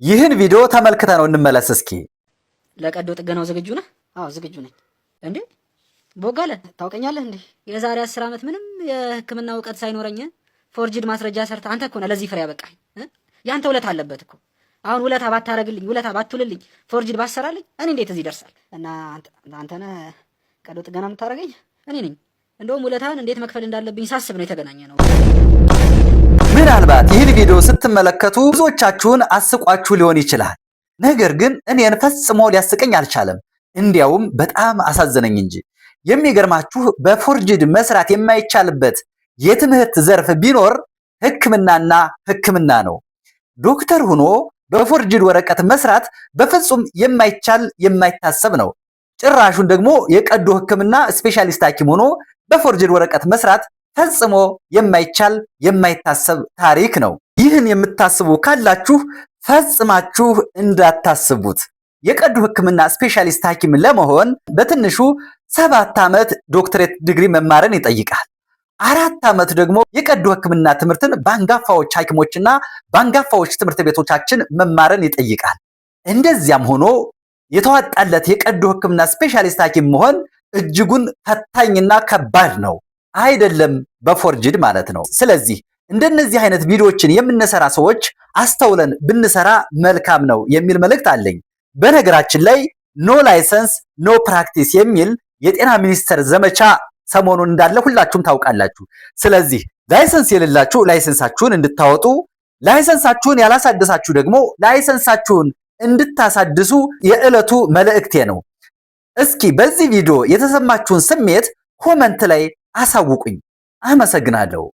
ይህን ቪዲዮ ተመልክተነው እንመለስ እስኪ። ለቀዶ ጥገናው ዝግጁ ነህ? አዎ፣ ዝግጁ ነኝ። እንዴ ቦጋለ፣ ታውቀኛለህ እንዴ? የዛሬ 10 ዓመት ምንም የሕክምና እውቀት ሳይኖረኝ forged ማስረጃ ሰርተህ አንተ እኮ ነህ ለዚህ ፍሬ ያበቃኝ። ያንተ ውለታ አለበት እኮ። አሁን ውለታ ባታረግልኝ፣ ውለታ ባትውልልኝ፣ forged ባትሰራልኝ እኔ እንዴት እዚህ ደርሳል? እና አንተ ነህ ቀዶ ጥገና የምታደርገኝ? እኔ ነኝ። እንደውም ውለታህን እንዴት መክፈል እንዳለብኝ ሳስብ ነው የተገናኘነው። ምናልባት ይህን ቪዲዮ ስትመለከቱ ብዙዎቻችሁን አስቋችሁ ሊሆን ይችላል። ነገር ግን እኔን ፈጽሞ ሊያስቀኝ አልቻለም። እንዲያውም በጣም አሳዘነኝ እንጂ። የሚገርማችሁ በ forged መስራት የማይቻልበት የትምህርት ዘርፍ ቢኖር ሕክምናና ሕክምና ነው። ዶክተር ሆኖ በ forged ወረቀት መስራት በፍጹም የማይቻል፣ የማይታሰብ ነው። ጭራሹን ደግሞ የቀዶ ሕክምና specialist ሐኪም ሆኖ በ forged ወረቀት መስራት ፈጽሞ የማይቻል፣ የማይታሰብ ታሪክ ነው። ይህን የምታስቡ ካላችሁ ፈጽማችሁ እንዳታስቡት። የቀዶ ሕክምና specialist ሐኪም ለመሆን በትንሹ 7 ዓመት ዶክትሬት ዲግሪ መማርን ይጠይቃል። 4 ዓመት ደግሞ የቀዶ ሕክምና ትምህርትን በአንጋፋዎች ሐኪሞችና በአንጋፋዎች ትምህርት ቤቶቻችን መማርን ይጠይቃል። እንደዚያም ሆኖ የተዋጣለት የቀዶ ሕክምና specialist ሐኪም መሆን እጅጉን ፈታኝና ከባድ ነው። አይደለም በ forged ማለት ነው። ስለዚህ እንደነዚህ አይነት ቪዲዮዎችን የምንሰራ ሰዎች አስተውለን ብንሰራ መልካም ነው የሚል መልእክት አለኝ። በነገራችን ላይ "no license, no practice" የሚል የጤና ሚኒስቴር ዘመቻ ሰሞኑን እንዳለ ሁላችሁም ታውቃላችሁ። ስለዚህ license የሌላችሁ license ኣችሁን እንድታወጡ፣ license ኣችሁን ያላሳደሳችሁ ደግሞ license ኣችሁን እንድታሳድሱ የዕለቱ መልእክቴ ነው። እስኪ በዚህ ቪዲዮ የተሰማችሁን ስሜት comment ላይ አሳውቁኝ። አመሰግናለሁ።